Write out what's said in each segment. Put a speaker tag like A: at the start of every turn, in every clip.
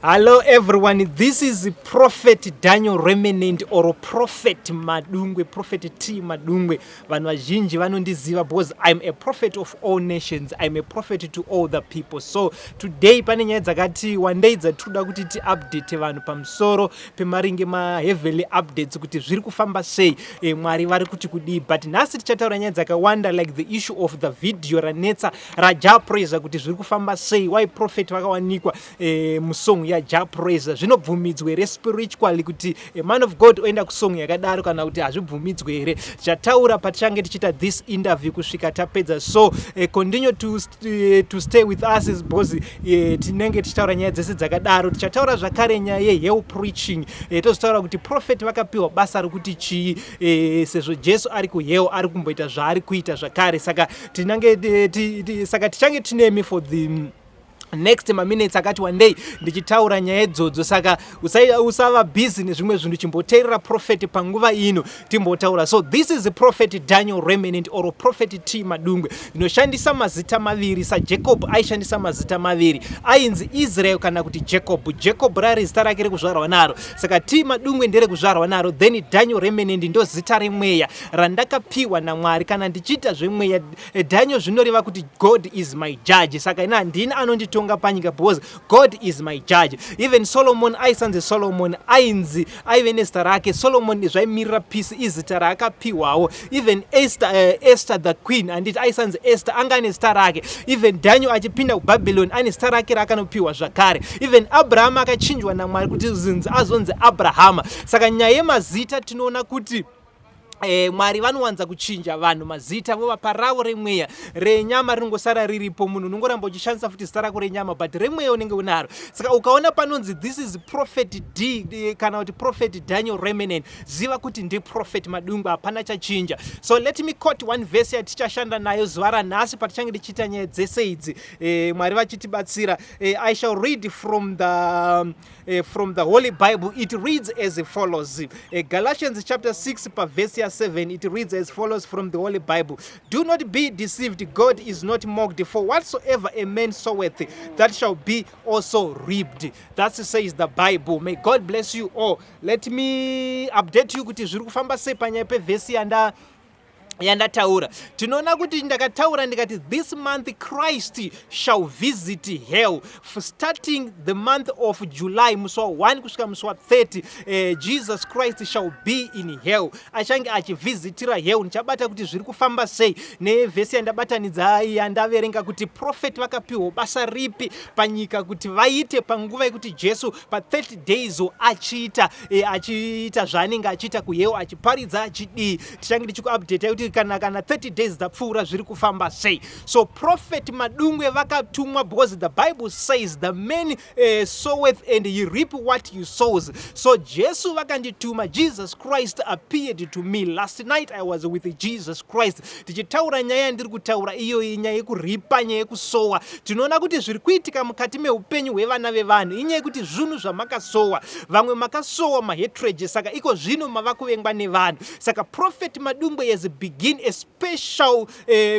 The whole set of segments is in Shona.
A: Hello everyone, this is Prophet Daniel Remnant or Prophet Madungwe, Prophet T Madungwe. Vanhu vazhinji vanondiziva because I'm a prophet of all nations. I'm a prophet to all the people. So today pane nyaya dzakati wandei dzatinoda kuti tiupdate vanhu pamusoro pemaringe maheavenly updates kuti zviri kufamba sei, Mwari vari kuti kudii. But nhasi tichataura nyaya dzakawanda like the issue of the video ranetsa raJah Prayzah, kuti zviri kufamba sei, why prophet vakawanikwa musong yaJah Prayzah. Zvinobvumidzwa here spiritually kuti a man of God oenda kusong yakadaro, kana kuti hazvibvumidzwe here? Tichataura patichange tichiita this interview kusvika tapedza. So continue to stay with us because tinenge tichitaura nyaya dzese dzakadaro. Tichataura zvakare nyaya yehell preaching, tozotaura kuti prophet vakapiwa basa rekuti chii, sezvo Jesu ari kuhell, ari kumboita zvaari kuita zvakare. Saka tinange saka tichange tinemi for the next maminutes akati wandei ndichitaura nyaya idzodzo. Saka usava busy nezvimwe zvinhu, chimboteerera prophet panguva ino timbotaura. So this is Prophet Daniel Remnant or Prophet T Madungwe. Ndinoshandisa mazita maviri, saJacob aishandisa mazita maviri, ainzi Israel kana kuti Jacob. Jacob rari zita rake rekuzvarwa naro, saka T Madungwe nderekuzvarwa naro. Then Daniel Remnant ndo zita remweya randakapiwa naMwari kana ndichiita zvemweya. Daniel zvinoreva kuti God is my judge. Saka ina handini anonditonga panyika because God is my judge. Even Solomon aisanzi Solomon, ainzi aive nezita rake Solomon, zvaimirira peace, izita raakapiwawo. Even Esther, Esther the queen, handiti aisanzi Esther, anga ane zita rake. Even Daniel achipinda kuBabylon ane zita rake raakanopiwa zvakare. Even Abraham akachinjwa naMwari kuti zinzi azonzi Abrahama. Saka nyaya yemazita, tinoona kuti Mwari vanowanza kuchinja vanhu mazita, vovapa ravo remweya. Renyama rinongosara riripo, munhu unongoramba uchishandisa futi zita rako renyama, but remweya unenge unaro. Saka ukaona panonzi "This is Prophet D" kana kuti "Prophet Daniel Remnant", ziva kuti ndiProphet Madungwe, hapana chachinja. So let me quote one verse yatichashanda nayo zuva ranhasi patichange tichiita nyaya dzese idzi, Mwari vachitibatsira. I shall read from the Holy Bible. It reads as follows, Galatians chapter 6 pavhesi ya7. It reads as follows from the Holy Bible: "Do not be deceived, God is not mocked, for whatsoever a man soweth, that shall be also reaped." That says the Bible. May God bless you all. Let me update you kuti zviri kufamba sei panyaya pevhesi yandataura. Tinoona kuti ndakataura ndikati this month Christ shall visit hell. Starting the month of July, musi wa1 kusvika musi wa30, Jesus Christ shall be in hell, achange achivhizitira hell. Ndichabata kuti zviri kufamba sei nevhesi yandabatanidza, yandaverenga, kuti prophet vakapiwa basa ripi panyika kuti vaite panguva yekuti Jesu pa30 days achiita zvaanenge achiita kuhell, achiparidza, achidii. Tichange tichikuupdata kuti kana 30 days dzapfuura zviri kufamba sei. So Prophet Madungwe vakatumwa because the Bible says the man soweth and he reap what he sows. So Jesu vakandituma. Jesus Christ appeared to me last night. I was with Jesus Christ tichitaura nyaya yandiri kutaura iyoyi, nyaya yekuripa, nyaya yekusowa. Tinoona kuti zviri kuitika mukati meupenyu hwevana vevanhu inyaya yekuti zvinhu zvamakasowa. Vamwe makasowa mahatred, saka iko zvino mava kuvengwa nevanhu. Saka Prophet Madungwe has begin a special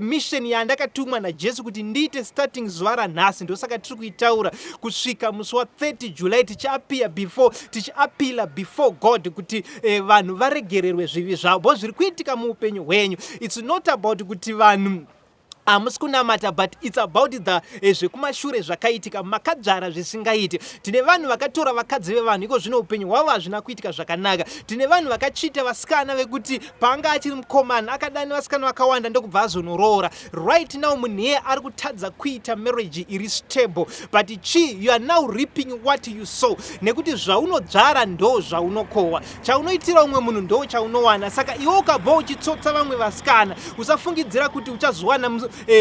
A: mission yandakatumwa naJesu kuti ndiite starting zuva ranhasi. Ndosaka tiri kuitaura kusvika musi wa30 July, tichiappear before, tichiappeala before God kuti vanhu varegererwe zvivi zvavo, bo zviri kuitika muupenyu hwenyu, it's not about kuti vanhu hamusi kunamata, but it's about the zvekumashure zvakaitika, makadzvara zvisingaiti. Tine vanhu vakatora vakadzi vevanhu, iko zvino upenyu hwavo hazvina kuitika zvakanaka. Tine vanhu vakachiita vasikana vekuti paanga achiri mukomana akadani vasikana vakawanda, ndokubva azonoroora. Right now munhu iye ari kutadza kuita marriage iri stable. But chi you are now reaping what you sow, nekuti zvaunodzvara ndo zvaunokohwa. Chaunoitira umwe munhu ndo chaunowana. Saka iwe ukabva uchitsotsa vamwe vasikana, usafungidzira kuti uchazowana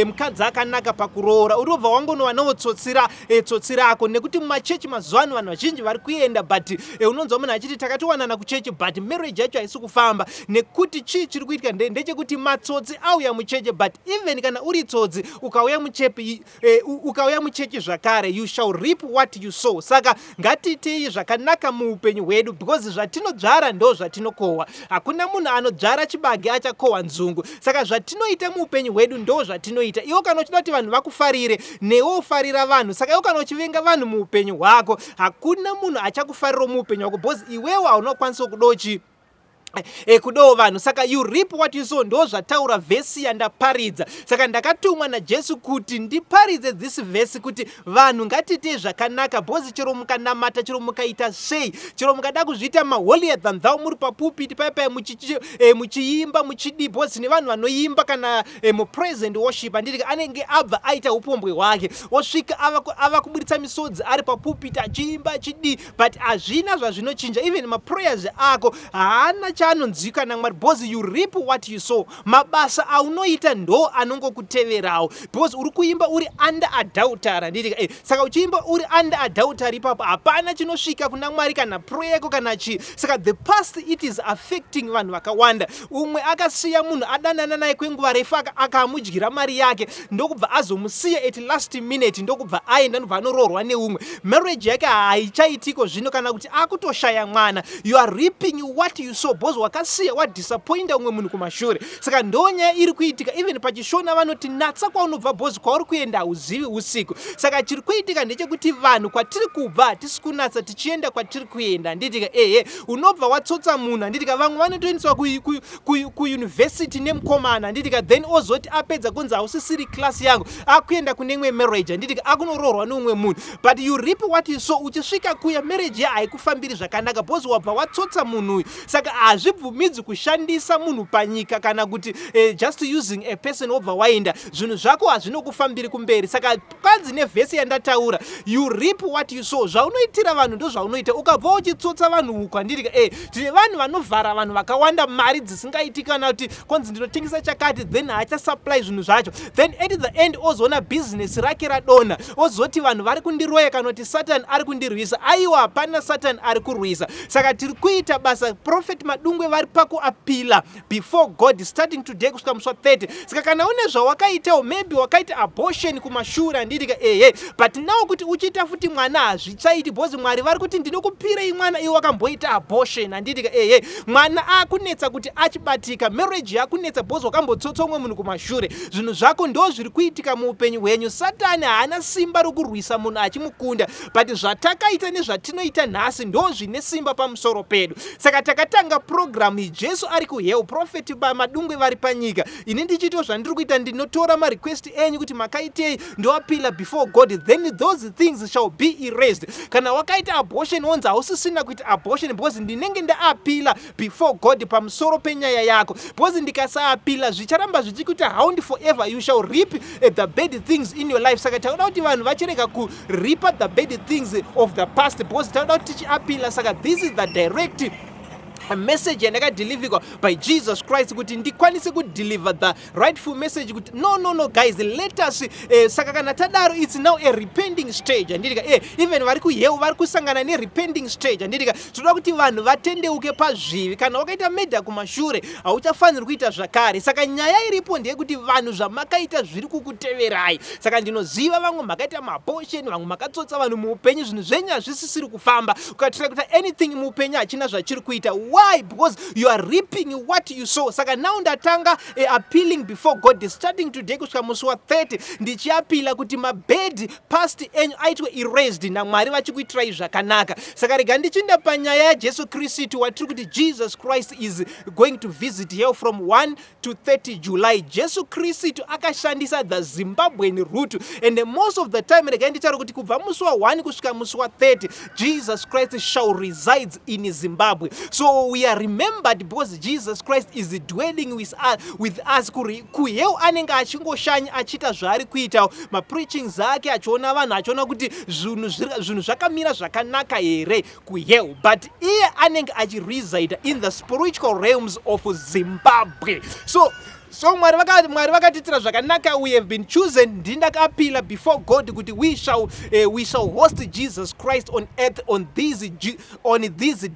A: mukadzi akanaka pakuroora. Urobva wangonowanawo tsotsi rako, nekuti mumachechi mazuva ano vanhu vazhinji vari kuenda, but unonzwa munhu achiti takatowanana kuchechi, but marriage yacho haisi kufamba. Nekuti chii chiri kuitika ndechekuti matsotsi auya muchechi. But even kana uri tsotsi, ukauya muchechi zvakare, you shall reap what you sow. Saka ngatiitei zvakanaka muupenyu hwedu, because zvatinodzvara ndo zvatinokohwa. Hakuna munhu anodzvara chibage achakohwa nzungu. Saka zvatinoita muupenyu hwedu ndo zvatinokohwa. zvatinoita. Iwo kana uchida kuti vanhu vakufarire, newe ufarira vanhu. Saka iwo kana uchivenga vanhu muupenyu hwako, hakuna munhu achakufarirawo muupenyu hwako, because iwewo hauna kukwanisa kudochi kudawo vanhu. Saka you reap what you sow. Ndo zvataura vhesi yandaparidza. Saka ndakatumwa naJesu kuti ndiparidze this vhesi, kuti vanhu ngatiitei zvakanaka, because chero mukanamata, chero mukaita sei, chero mukada kuzviita maholier than thou muri papulpit paipai, muchiimba, muchidi, because nevanhu vanoimba kana mupraise and worship, handiti, anenge abva aita upombwe hwake, osvika ava kuburitsa misodzi ari papulpit achiimba, achidi, but hazvina zvazvinochinja. Even maprayers ako haana chaanonzwika naMwari, because you reap what you sow. Mabasa aunoita ndo anongokuteverawo, because uri kuimba uri under adultery, handiti? Saka uchiimba uri under adultery ipapo, hapana chinosvika kuna Mwari, kana prayer yako, kana chii. Saka the past, it is affecting vanhu vakawanda. Umwe akasiya munhu adanana naye kwenguva refu, akamudyira mari yake, ndokubva azomusiya at last minute, ndokubva aenda, ndobva anoroorwa neumwe. Marriage yake haichaitiko zvino, kana kuti akutoshaya mwana. You are reaping what you sow, because wakasiya wadisappointa umwe munhu kumashure. Saka ndo nyaya iri kuitika. Even pachiShona vanoti, "Natsa kwaunobva, because kwauri kuenda hauzivi usiku." Saka chiri kuitika ndechekuti vanhu kwatiri kubva hatisi kunatsa tichienda kwatiri kuenda, handitika? Ehe, unobva watsotsa munhu, handitika? Vamwe vanotoendeswa kuyunivhesity nemukomana, handitika? Then ozoti apedza, kunzi, "Hausisiri class yangu." Akuenda kune imwe marriage, handitika? Akunoroorwa neumwe munhu. But you reap what you sow. Uchisvika kuya, marriage ya haikufambiri zvakanaka, because wabva watsotsa munhu uyu. Saka hazvibvumidzi kushandisa munhu panyika, kana kuti just using a person wobva waenda, zvinhu zvako hazvinokufambiri kumberi. Saka kwanzi nevhesi yandataura, you reap what you sow. Zvaunoitira vanhu ndo zvaunoita. Ukabva uchitsotsa vanhu uku, handitika? Tine vanhu vanovhara vanhu vakawanda mari dzisingaiti, kana kuti kwanzi, "Ndinotengesa chakati," then haachasupply zvinhu zvacho. Then at the end ozoona bhizinesi rake radonha, ozoti, "Vanhu vari kundiroya," kana kuti, "Satan ari kundirwisa." Aiwa, hapana Satan ari kurwisa. Saka tiri kuita basa. Prophet Madungwe vari pakuappeala before God starting today kusvika musi wa30. Saka kana une zvawakaitawo, maybe wakaita abortion kumashure, handitika? Ehe, but now kuti uchiita futi mwana hazvichaiti, because Mwari vari kuti, "Ndinokupirei mwana iwe wakamboita abortion?" Handitika? Ehe, mwana akunetsa kuti achibatika, marriage yakunetsa because wakambotsotsa umwe munhu kumashure. Zvinhu zvako ndo zviri kuitika muupenyu hwenyu. Satani haana simba rokurwisa munhu achimukunda, but zvatakaita nezvatinoita nhasi ndo zvine simba pamusoro pedu. Saka takatanga programu iyi, Jesu ari kuhell, Prophet Madungwe vari panyika, ini ndichiitawo zvandiri kuita. Ndinotora marequest enyu kuti makaitei, ndoappeala before God, then those things shall be erased. Kana wakaita abortion, wonzi hausisina kuita abortion, because ndinenge ndaappeala before God pamusoro penyaya yako, because ndikasaappeala zvicharamba zvichikuita haunt forever. You shall reap the bad things in your life. Saka takuda kuti vanhu vachirega kureapa the bad things of the past, because takuda kuti tichiappeala. Saka this is the direct message yandakadeliverwa by Jesus Christ, kuti ndikwanise kudeliver the rightful message, kuti no, guys, let us saka kana tadaro, it's now a repenting stage, handitika? Even vari kuhell vari kusangana nerepenting stage, handitika? Tinoda kuti vanhu vatendeuke pazvivi. Kana wakaita murder kumashure, hauchafaniri kuita zvakare. Saka nyaya iripo ndeyekuti vanhu, zvamakaita zviri kukuteverai. Saka ndinoziva vamwe makaita maabortion, vamwe makatsotsa vanhu muupenyu, zvinhu zvenyu hazvisisiri kufamba. Ukatira kuita anything muupenyu, hachina zvachiri kuita. Why? Because you are reaping what you sow. Saka now ndatanga appealing before God starting today kusvika musi wa30, ndichiappeala kuti mabad past enyu aitwe erased naMwari, vachikuitirai zvakanaka. Saka rega ndichinda panyaya yaJesu Kristu, watiri kuti Jesus Christ is going to visit here from 1 to 30 July. Jesu Kristu akashandisa the Zimbabwean route, and most of the time, regai nditaure kuti kubva musi wa1 kusvika musi wa30, Jesus Christ shall resides in Zimbabwe. So we are remembered because Jesus Christ is dwelling with us. Kuhell anenge achingoshanya, achiita zvaari kuita, mapreachings ake, achiona vanhu, achiona kuti zvinhu zvakamira zvakanaka here kuhell, but iye anenge achireside in the spiritual realms of Zimbabwe. So Mwari vakatiitira zvakanaka. We have been chosen. Ndindakaappeala before God kuti we shall host Jesus Christ on earth on these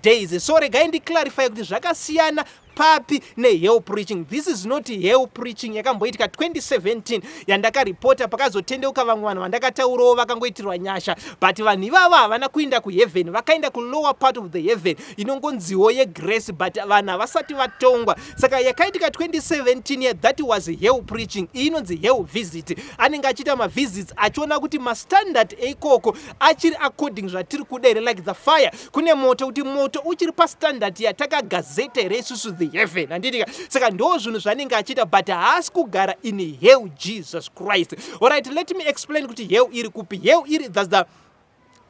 A: days. So regai ndiclarify kuti zvakasiyana. Papi nehell preaching? This is not hell preaching yakamboitika 2017 yandakaripota, pakazotendeuka vamwe vanhu vandakataurawo, vakangoitirwa nyasha, but vanhu ivava havana kuinda kuheaven, vakaenda kulower part of the heaven inongonziwo yegrace, but vanhu havasati vatongwa. Saka yakaitika 2017 ya, that was hell preaching. Iyi inonzi hell visit. Anenge achiita mavisits achiona kuti mastandard eikoko achiri according zvatiri kuda here, like the fire, kune moto, kuti moto uchiri pastandard yatakagazeta here isusu the heaven, handitika? Saka ndo zvinhu zvanenge achiita, but haasi kugara in hell Jesus Christ. Alright, let me explain kuti hell iri kupi. Hell iri,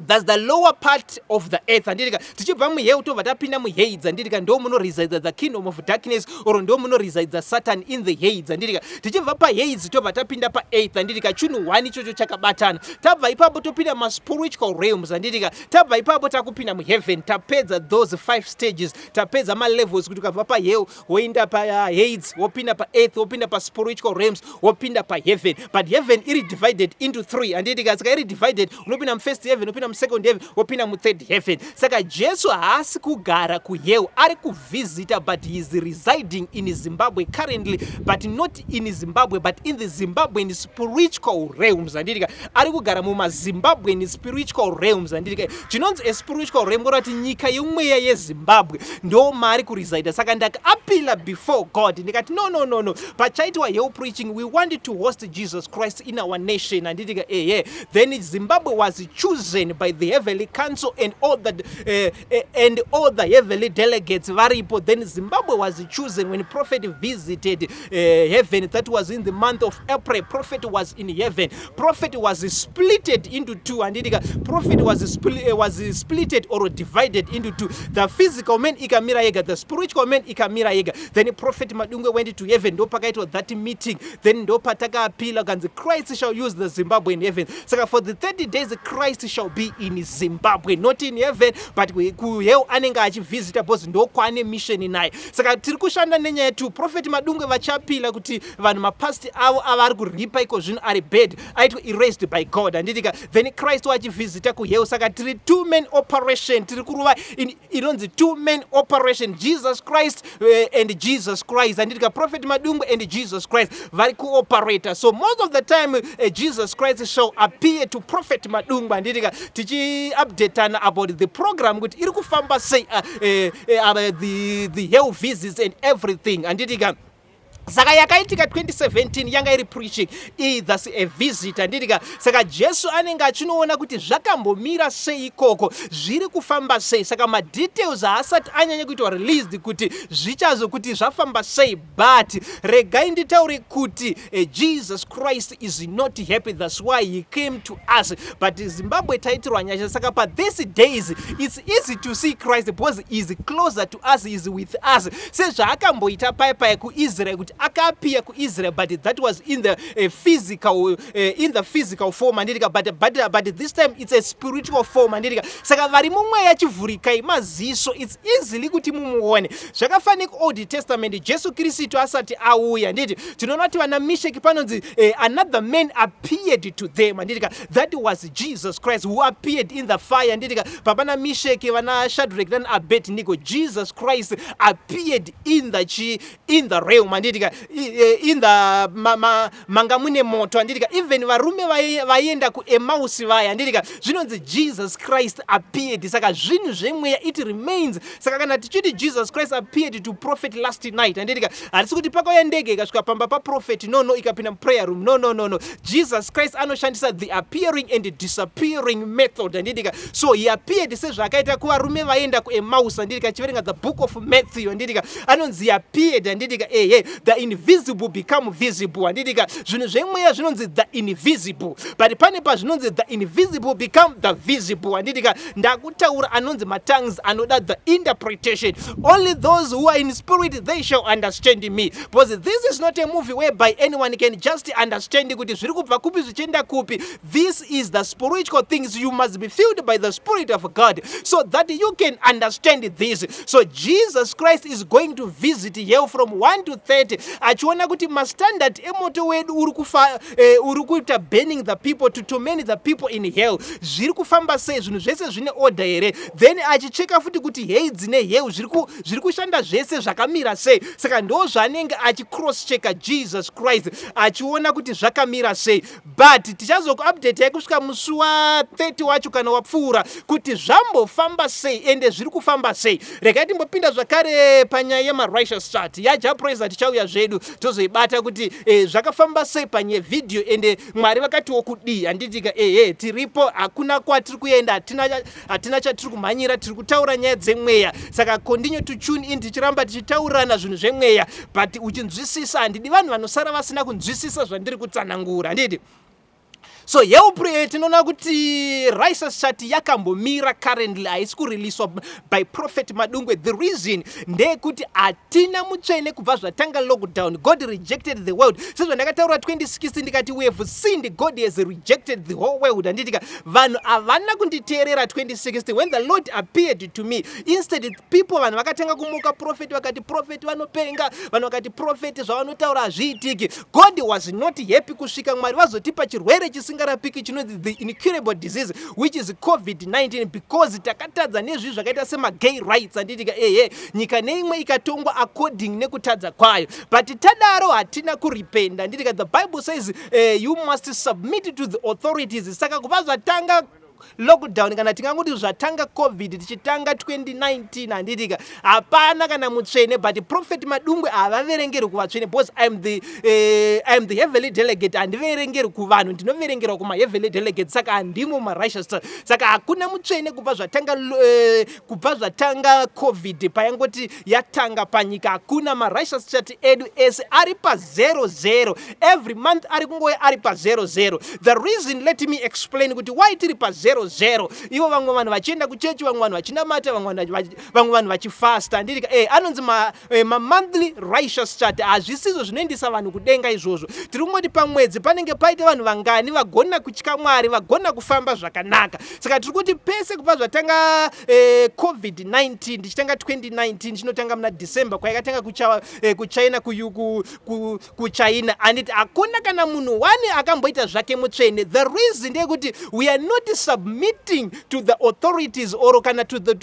A: that's the lower part of the earth, handitika? Tichibva muhell tobva tapinda muHades, handitika? Ndo munoresidza the kingdom of darkness, or ndo munoresidza Satan in the Hades, handitika? Tichibva paHades tobva tapinda paearth, handitika? Chinhu 1 ichocho chakabatana. Tabva ipapo topinda maspiritual realms, handitika? Tabva ipapo takupinda muheaven. Tapedza those five stages, tapedza malevels, kuti ukabva pahell woenda paHades, wopinda paearth, wopinda paspiritual realms, wopinda paheaven. But heaven iri divided into three, handitika? Saka iri divided, unopinda mufirst heaven, wopinda musecond heaven, wopinda muthird heaven. Saka Jesu haasi kugara kuhell, ari kuvhizita, but he is residing in Zimbabwe currently, but not in Zimbabwe, but in the Zimbabwean spiritual realms, handitika? Ari kugara mumaZimbabwean spiritual realms, handitika? Chinonzi aspiritual realm kureva kuti nyika yemweya yeZimbabwe ndo maari kuresida. Saka ndakaappeala before God, ndikati, "No, no, no, no, pachaitwa hell preaching, we want to host Jesus Christ in our nation," handitika? Ehe. Then Zimbabwe was chosen by the heavenly council and all the heavenly delegates varipo. Then Zimbabwe was chosen when prophet visited heaven. That was in the month of April. Prophet was in heaven. Prophet was splitted into two, handitika? Prophet was splitted or divided into two. The physical man ikamira yega, the spiritual man ikamira yega. Then Prophet Madungwe went to heaven, ndo pakaitwa that meeting. Then ndo patakaappeala kanzi Christ shall use the Zimbabwe in heaven. Saka for the 30 days Christ shall be in Zimbabwe, not in heaven, but kuhell anenge achivhizita because ndokwaane mission naye. Saka tiri kushanda nenyaya yetu Prophet Madungwe vachiappeala kuti vanhu mapast avo avari kuripa iko zvino ari bad aitwa erased by God, handitika? Then Christ wachivhizita kuhell. Saka tiri two man operation, tiri kuruva inonzi two man operation, Jesus Christ and Jesus Christ, handitika? Prophet Madungwe and Jesus Christ vari kuoperata. So most of the time Jesus Christ shall appear to Prophet Madungwe, handitika? Tichiupdatana about the program kuti iri kufamba sei, the hell visits and everything, handitika? Saka yakaitika 2017 yanga iri preaching iyi, that's a visit, handitika? Saka Jesu anenge achinoona kuti zvakambomira sei ikoko, zviri kufamba sei. Saka madetails haasati anyanya kuitwa released kuti zvichazo kuti zvafamba sei, but regai nditaure kuti Jesus Christ is not happy. That's why he came to us, but Zimbabwe taitirwa nyasha. Saka pathese days it's easy to see Christ because he is closer to us, he is with us, sezvaakamboita paya paya kuIsrael, kuti akaappear kuIsrael, but that was in the physical form, handitika? But this time it's a spiritual form, handitika? Saka vari mumweya, chivhurikai maziso, it's easily kuti mumuone. Zvakafanira kuOld Testament, Jesu Kristu asati auya, handiti? Tinoona kuti vana Misheki panonzi another man appeared to them, handitika? That was Jesus Christ who appeared in the fire, handitika? Pavana Misheki, vana Shadrach nana Abednego, Jesus Christ appeared in the chi in the realm, handitika? In the manga mune moto, handitika? Even varume vaienda kuEmausi vaya, handitika? Zvinonzi Jesus Christ appeared. Saka zvinhu zvemweya, it remains. Saka kana tichiti Jesus Christ appeared to prophet last night, handitika? Hatisi kuti pakauya ndege ikasvika pamba paprophet, no, ikapinda muprayer room. No, no, no, no. Jesus Christ anoshandisa the appearing and disappearing method, handitika? So he appeared sezvaakaita kuvarume vaenda kuEmaus, handitika? Chiverenga the book of Matthew, handitika? Anonzi he appeared, handitika? Ehe, the invisible become visible, handitika? Zvinhu zvemweya zvinonzi the invisible, but pane pazvinonzi the invisible become the visible, handitika? Ndakutaura anonzi matongues anoda the interpretation. Only those who are in spirit, they shall understand me, because this is not a movie whereby anyone can just understand kuti zviri kubva kupi zvichienda kupi. This is the spiritual things. You must be filled by the Spirit of God so that you can understand this. So Jesus Christ is going to visit hell from 1 to 30. Achiona kuti mastandard emoto wedu uri kufa, uri kuita burning the people, to torment the people in hell, zviri kufamba sei, zvinhu zvese zvine order here. Then achicheka futi kuti Hades nehell zviri kushanda zvese zvakamira sei. Saka ndo zvaanenge achicross checka Jesus Christ, achiona kuti zvakamira sei. But tichazokuupdatei kusvika musi wa30 wacho kana wapfuura kuti zvambofamba sei, ende zviri kufamba sei. Regai timbopinda zvakare panyaya yemarighteous chart yaJah Prayzah. Tichauya zvedu tozoibata kuti zvakafamba sei panyaya vhidhiyo, ende Mwari vakatiwo kudii, handitika? Ehe, tiripo, hakuna kwatiri kuenda, hatina chatiri kumhanyira, tiri kutaura nyaya dzemweya. Saka continue to tune in, tichiramba tichitaurirana zvinhu zvemweya, but uchinzwisisa. Handidi vanhu vanosara vasina kunzwisisa zvandiri kutsanangura, handiti? So help, tinoona kuti righteous chart yakambomira. Currently haisi kuriliswa by Prophet Madungwe. The reason ndeyekuti hatina mutsvene kubva zvatanga lockdown. God rejected the world. Sezvandakataura 2016, ndikati we have sinned, God has rejected the whole world, handitika? Vanhu havana kunditeerera 2016 when the Lord appeared to me. Instead people, vanhu vakatanga kumuka prophet, vakati prophet vanopenga, vanhu vakati prophet zvavanotaura hazviitiki. God was not happy kusvika Mwari vazotipa chirwere chisingarapiki chinonzi the incurable disease, which is COVID-19, because takatadza nezvi zvakaita semagay rights, handitika? Ehe, nyika neimwe ikatongwa according nekutadza kwayo, but tadaro hatina kuripenda, handitika? The Bible says you must submit to the authorities. Saka kubva zvatanga lockdown, kana tingangoti zvatanga COVID, tichitanga 2019, handitika, hapana kana mutsvene. But Prophet Madungwe havaverengeri kuvatsvene because I'm the heavenly delegate. Handiverengeri kuvanhu, ndinoverengerwa kumaheavenly delegate. Saka handimo marighteous. Saka hakuna mutsvene kubva zvatanga COVID. Payangoti yatanga panyika, hakuna. Marighteous chart edu ese ari pa00. Every month ari kungoya ari pa00. The reason, let me explain kuti why tiri pa00, ivo vamwe vanhu vachienda kuchechi, vamwe vanhu vachinamata, vamwe vanhu vachifasta, handitika? Anonzi mamonthly righteous chart. Hazvisizvo zvinoendesa vanhu kudenga izvozvo. Tiri kungoti pamwedzi panenge paita vanhu vangani vagona kutya Mwari, vagona kufamba zvakanaka. Saka tiri kuti pese kubva zvatanga COVID-19, tichitanga 2019, chinotanga muna December kwayakatanga kuChina, kuChina, anditi? Hakuna kana munhu wani akamboita zvake mutsvene. The reason ndeyekuti we are not submitting to the authorities or kana to the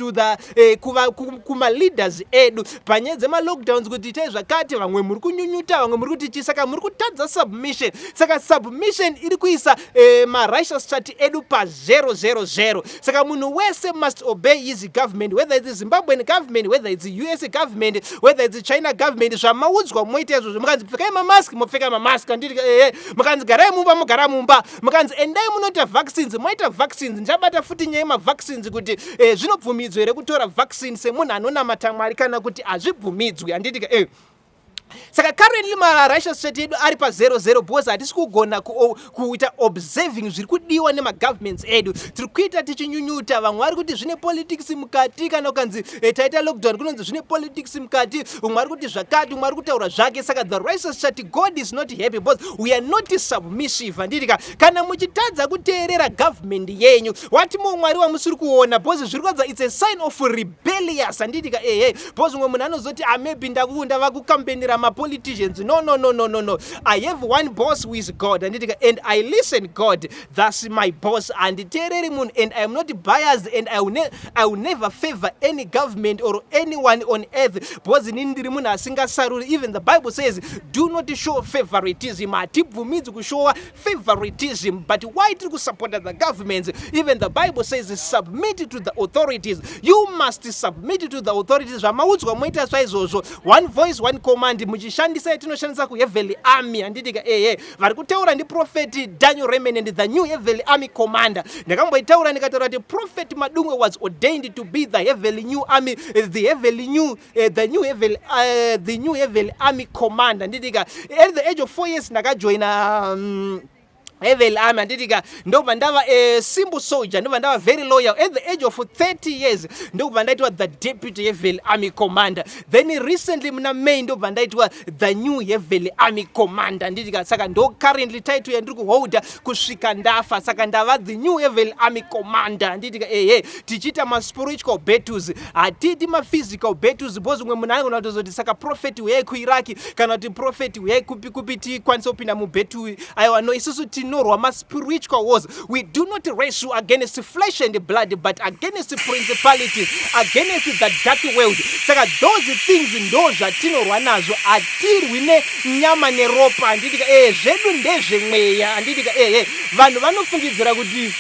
A: kumaleaders edu panyaya dzemalockdowns, kuti itai zvakati. Vamwe muri kunyunyuta, vamwe muri kuti chii. Saka muri kutadza submission. Saka submission iri kuisa marighteous chart edu pa000. Saka munhu wese must obey his government, whether it's Zimbabwean government, whether it's US government, whether it's China government. Zvamaudzwa moita izvozvo. Mukanzi pfekai mamask, mopfeka mamask, handiti? Ehe, mukanzi garai mumba, mugara mumba. Mukanzi endai munoita vaccines, moita vaccines. Ndichabata futi nyaya yemavaccines kuti zvinobvumidzwa here kutora vaccine semunhu anonamata Mwari kana kuti hazvibvumidzwi, handiti? Saka currently marighteous chart edu ari pa00 because hatisi kugona kuita observing zviri kudiwa nemagovernments edu. Tiri kuita tichinyunyuta. Vamwe vari kuti zvine politics mukati. Kana ukanzi taita lockdown, kunonzi zvine politics mukati. Umwe ari kuti zvakati, umwe ari kutaura zvake. Saka the righteous chart, God is not happy because we are not submissive, handitika? Kana muchitadza kuteerera government yenyu, wati Mwari wamusiri kuona, because zviri kuratidza it's a sign of rebellious, handitika? Ehe, because umwe munhu anozoti, ah, maybe ndava kukampenera mapoliticians. No, no, no, no, no, no. I have one boss who is God, handitika? And I listen God. That's my boss. Handiteereri munhu, and I am not biased, and I will never favor any government or anyone on earth, because inini ndiri munhu asingasaruri. Even the Bible says do not show favoritism. Hatibvumidzi kushowa favoritism. But why tiri kusupporta the governments? Even the Bible says submit to the authorities. You must submit to the authorities. Zvamaudzwa moita saizvozvo. One voice, one command, muchishandisa yatinoshandisa kuheavenly army, handitika? Ehe, vari kutaura ndiprophet Daniel Remnant, the new heavenly army commander. Ndakamboitaura, ndikataura kuti Prophet Madungwe was ordained to be the heavenly new army, the heavenly new the new heavenly the new heavenly army commander, handitika? At the age of 4 years ndakajoina Heavenly Army, handitika? Ndobva ndava a simple soldier, ndobva ndava very loyal. At the age of 30 years ndobva ndaitwa the deputy Heavenly Army commander. Then recently muna May ndobva ndaitwa the new Heavenly Army commander, handitika? Saka ndo currently title yandiri kuholda kusvika ndafa. Saka ndava the new Heavenly Army commander, handitika? Ehe, tichiita maspiritual battles, hatiiti maphysical battles, because umwe munhu anogona kutozoti, "Saka prophet, uyai kuIraki," kana kuti, "Prophet, uyai kupi kupi tikwanise kupinda mubattle." Aiwa, no, isusu tinorwa maspiritual wars. We do not wrestle against flesh and blood, but against principalities, against the dark world. Saka those things ndo zvatinorwa nazvo. Hatirwi nenyama neropa, handitika? Zvedu ndezvemweya, handitika? Ehe, vanhu vanofungidzira kuti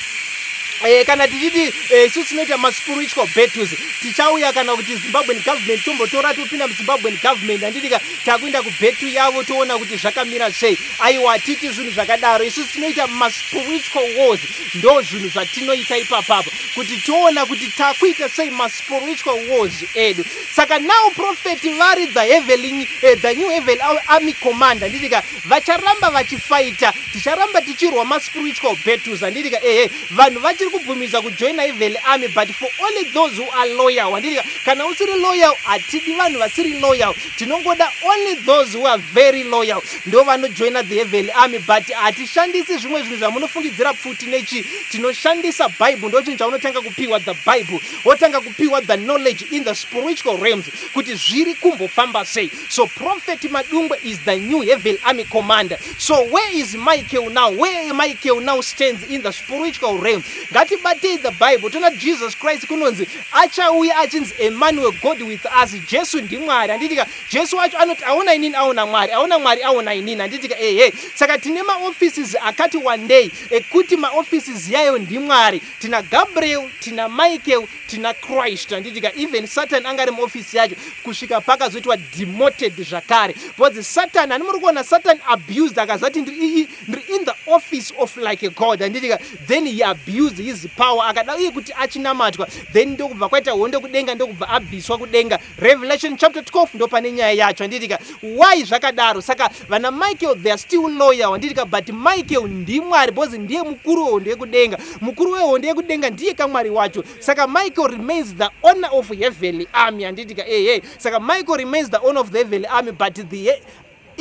A: kana tichiti isusu tinoita maspiritual battles, tichauya kana kuti Zimbabwean government, tombotora topinda muZimbabwean government, handitika? Takuenda kubattle yavo, toona kuti zvakamira sei. Aiwa, titi zvinhu zvakadaro. Isusu tinoita maspiritual wars, ndo zvinhu zvatinoita ipapapo, kuti toona kuti takuita sei maspiritual wars edu. Saka now prophet vari the new heavenly army commander, handitika? Vacharamba vachifaita, ticharamba tichirwa maspiritual battles, handitika? Ehe, vanhu vachiri kubvumidza kujoina heavenly army, but for only those who are loyal, handitika? Kana usiri loyal, hatidi vanhu vasiri loyal. Tinongoda only those who are very loyal, ndo vanojoina the heavenly army. But hatishandisi zvimwe zvinhu zvamunofungidzira, pfuti nechi. Tinoshandisa Bible. Ndo chinhu chaunotanga kupiwa, the Bible, wotanga kupiwa the knowledge in the spiritual realms kuti zviri kumbofamba sei. So Prophet Madungwe is the new heavenly army commander. So where is Michael now? Where Michael now stands in the spiritual realm? Ngatibatei the Bible, toona Jesus Christ kunonzi achauya achinzi Emmanuel, God with us. Jesu ndiMwari, handitika? Jesu wacho anoti, "Aona inini aona Mwari, aona Mwari aona inini," handitika? Ehe, saka tine maoffices akati one day ekuti maoffices yayo ndiMwari. Tina Gabriel, tina Michael, tina Christ, handitika? Even Satan anga ari muofisi yacho kusvika pakazoitwa demoted zvakare, because Satan, hani muri kuona, Satan abused, akazati, "Ndiri in the office of like a god," handitika? Then he abused his power, akada uye kuti achinamatwa. Then ndokubva kwaita hondo kudenga, ndokubva abviswa kudenga. Revelation chapter 12 ndo pane nyaya yacho, handitika? Why zvakadaro? Saka vana Michael, they are still loyal, handitika? But Michael ndiMwari, because ndiye mukuru wehondo yekudenga. Mukuru wehondo yekudenga ndiye kamwari wacho. Saka Michael remains the owner of heavenly army, handitika? Ehe, saka Michael remains the owner of the heavenly army, but the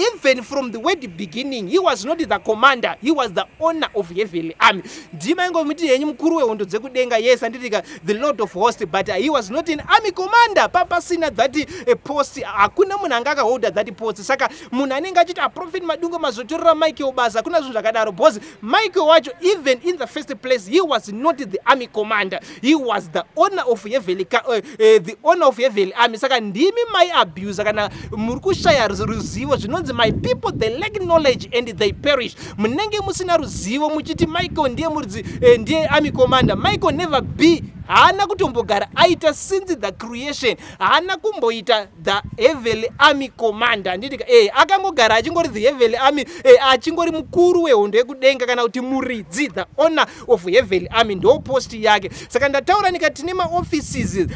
A: even from the word beginning he was not the commander, he was the owner of heavenly army. Ndima ingomuti henyu mukuru wehondo dzekudenga, yes, handitika? The Lord of host, but he was not an army commander. Papasina that post, hakuna munhu anga akaholda that post. Saka munhu anenge achiti, "Aprophet Madungwe mazotorera Michael basa," hakuna zvinhu zvakadaro, because Michael wacho, even in the first place, he was not the army commander, he was the owner of heavenly, the owner of heavenly army. Saka ndimi mai abuse kana muri kushaya ruzivo. Zvinonzi, "My people, they lack knowledge and they perish." Munenge musina ruzivo muchiti Michael ndiye muridzi, ndiye army commander. Michael never be, haana kutombogara aita since the creation, haana kumboita the heavenly army commander, handitika? Akangogara achingori the heavenly army, achingori mukuru wehondo yekudenga, kana kuti muridzi, the owner of heavenly army, ndo post yake. Saka ndataura ndikati tine maoffices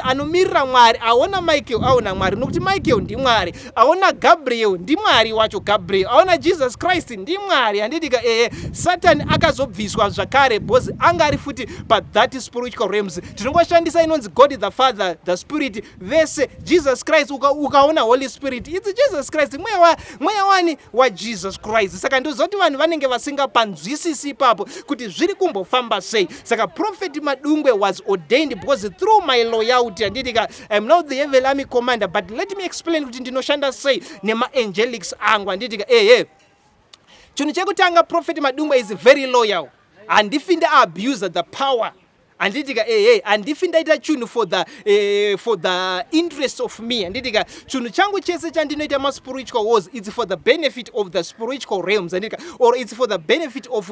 A: anomirira Mwari. Aona Michael aona Mwari, nokuti Michael ndiMwari. Aona Gabriel ndiMwari wacho Gabriel. Aona Jesus Christ ndiMwari, handitika? Ehe, Satan akazobviswa zvakare because anga ari futi pathat spiritual realms. Tinongoshandisa inonzi God the Father, the Spirit, vese Jesus Christ. Ukaona Holy Spirit, it's Jesus Christ, mweya wani waJesus Christ. Saka ndozoti vanhu vanenge vasingapanzwisisi ipapo kuti zviri kumbofamba sei. Saka Prophet Madungwe was ordained because through my loyalty, handitika? I'm now the heavenly army commander, but let me explain kuti ndinoshanda sei nemaangelics angu, handitika? Ehe, chinhu chekutanga, Prophet Madungwe is very loyal. Handifi ndaabuse the power, handitika? Ehe, handifi ndaita chinhu for the interest of me, handitika? Chinhu changu chese chandinoita maspiritual wars, it's for the benefit of the spiritual realms, handitika? Or it's for the benefit of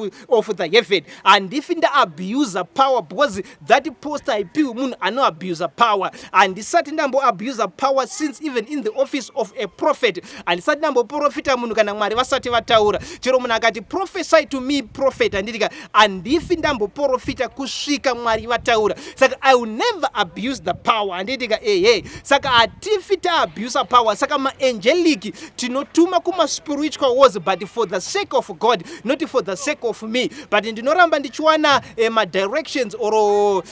A: the heaven. Handifi ndaabuse power, because that post haipiwi munhu anoabuse power. Handisati ndamboabuse power since even in the office of a prophet. Handisati ndamboprofita munhu kana Mwari vasati vataura. Chero munhu akati, "Prophesy to me, prophet," handitika? Handifi ndamboprofita kusvika Mwari. Mwari vataura. Saka I will never abuse the power, handitika? Ehe, saka hatifi taabusa power. Saka maangelic tinotuma kumaspiritual wars, but for the sake of God, not for the sake of me. But ndinoramba ndichiwana madirections or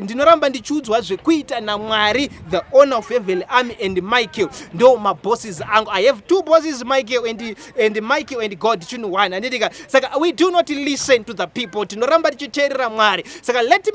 A: ndinoramba ndichiudzwa zvekuita naMwari, the owner of heavenly army, and Michael ndo mabosses angu. I have two bosses, Michael and Michael and God, chinhu one, handitika? Saka we do not listen to the people, tinoramba tichiteerera Mwari. Saka let me